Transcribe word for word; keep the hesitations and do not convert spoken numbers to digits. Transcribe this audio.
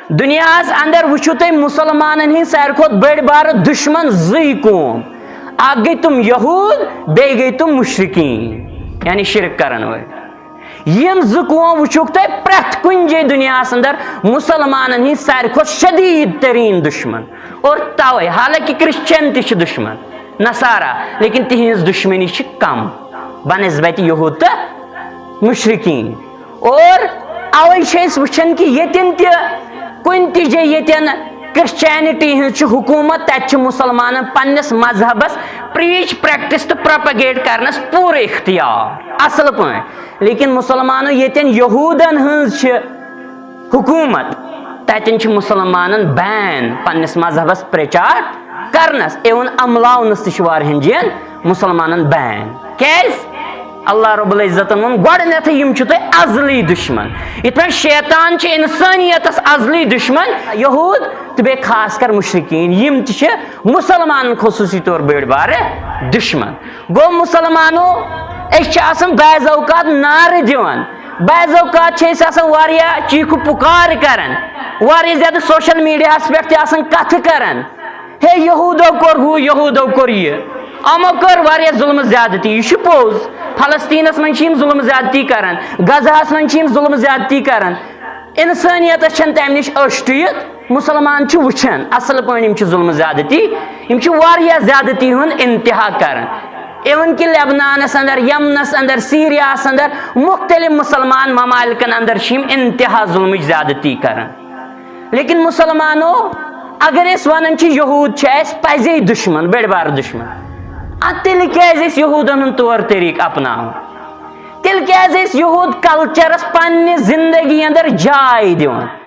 دُنیاہَس اندر وٕچھِو تُہۍ مُسلمانن ہٕنٛدۍ ساروی کھۄتہٕ بٔڑۍ بارٕ دُشمن زٕے قوم۔ اکھ گٔے تِم یہوٗد، بیٚیہِ گٔے تِم مُشرِکیٖن، یعنی شرک کرن وٲلۍ۔ یِم زٕ قوم وٕچھُکھ تُہۍ پرٛٮ۪تھ کُنہِ جایہِ دُنیاہَس اندر مُسلمانن ہٕنٛدۍ ساروی کھۄتہٕ شدیٖد تریٖن دُشمن۔ اور توے، حالانکہ کرسچن تہِ چھِ دُشمن، نصارا، لیکن تِہنٛز دُشمنی چھِ کم بنسبت یہوٗد تہٕ مُشرِکیٖن۔ اور اوے چھِ أسۍ وٕچھان کہِ ییٚتٮ۪ن تہِ کُنہِ تہِ جایہِ ییٚتٮ۪ن کرسچینٹی ہٕنٛز چھِ حکوٗمت، تتہِ چھِ مُسلمانن پننِس مذہبس پریچ، پریکٹس تہٕ پروپگیٹ کرنس پوٗرٕ اختیار، اصل پٲٹھۍ۔ لیکن مُسلمانو ییٚتٮ۪ن یہوٗدن ہٕنٛز چھِ حکوٗمت، تتٮ۪ن چھِ مُسلمانن بین پننِس مذہبس پرچار کرنس، even عملاونس تہِ چھِ واریاہن جاین مُسلمانن بین۔ کیازِ؟ اللہ رب العزتن ووٚن گۄڈٕنیتھٕے، یِم چھِ تۄہہِ ازلی دُشمن۔ یِتھ پٲٹھۍ شیطان چھِ انسٲنیتس ازلی دُشمن، یہوٗد تہٕ بیٚیہِ خاص کر مُشرِکیٖن، یِم تہِ چھِ مُسلمانن خصوٗصی طور بٔڑۍ بارٕ دُشمن۔ گوٚو مُسلمانو، أسۍ چھِ آسان بعض اوقات نعرٕ دِوان، بعض اوقات چھِ أسۍ آسان واریاہ چیٖخہٕ پُکارٕ کران، واریاہ زیادٕ سوشل میڈیاہس پٮ۪ٹھ تہِ آسان کتھٕ کران، ہے یہوٗدو کوٚر ہُہ، یہوٗدو کوٚر یہِ، یِمو کٔر واریاہ ظُلمہٕ زیادتی۔ یہِ چھُ پوٚز، فلسطیٖنس منٛز چھِ یِم ظُلمہٕ زیادتی کران، غزہس منٛز چھِ یِم ظُلمہٕ زیادتی کران۔ انسٲنیتس چھنہٕ تمہِ نِش أچھ ٹُوِتھ۔ مُسلمان چھِ وٕچھان اصل پٲٹھۍ، یِم چھِ ظُلمہٕ زیادتی، یِم چھِ واریاہ زیادتی ہُنٛد انتہا کران۔ even کہِ لبنانس اندر، یمنس اندر، سیریاہس اندر، مُختٔلِف مُسلمان ممالکن اندر چھِ یِم انتہا ظُلمٕچ زیادتی کران۔ لیکن مُسلمانو، اگر أسۍ ونان چھِ یہوٗد چھِ اَسہِ پزے دُشمن، بٔڑۍ بارٕ دُشمن، ادٕ تیٚلہِ کیازِ أسۍ یہوٗدن ہُنٛد طور طریٖقہٕ اپناوان؟ تیٚلہِ کیازِ أسۍ یہوٗد کلچرس پننہِ زندگی اندر جاے دِوان؟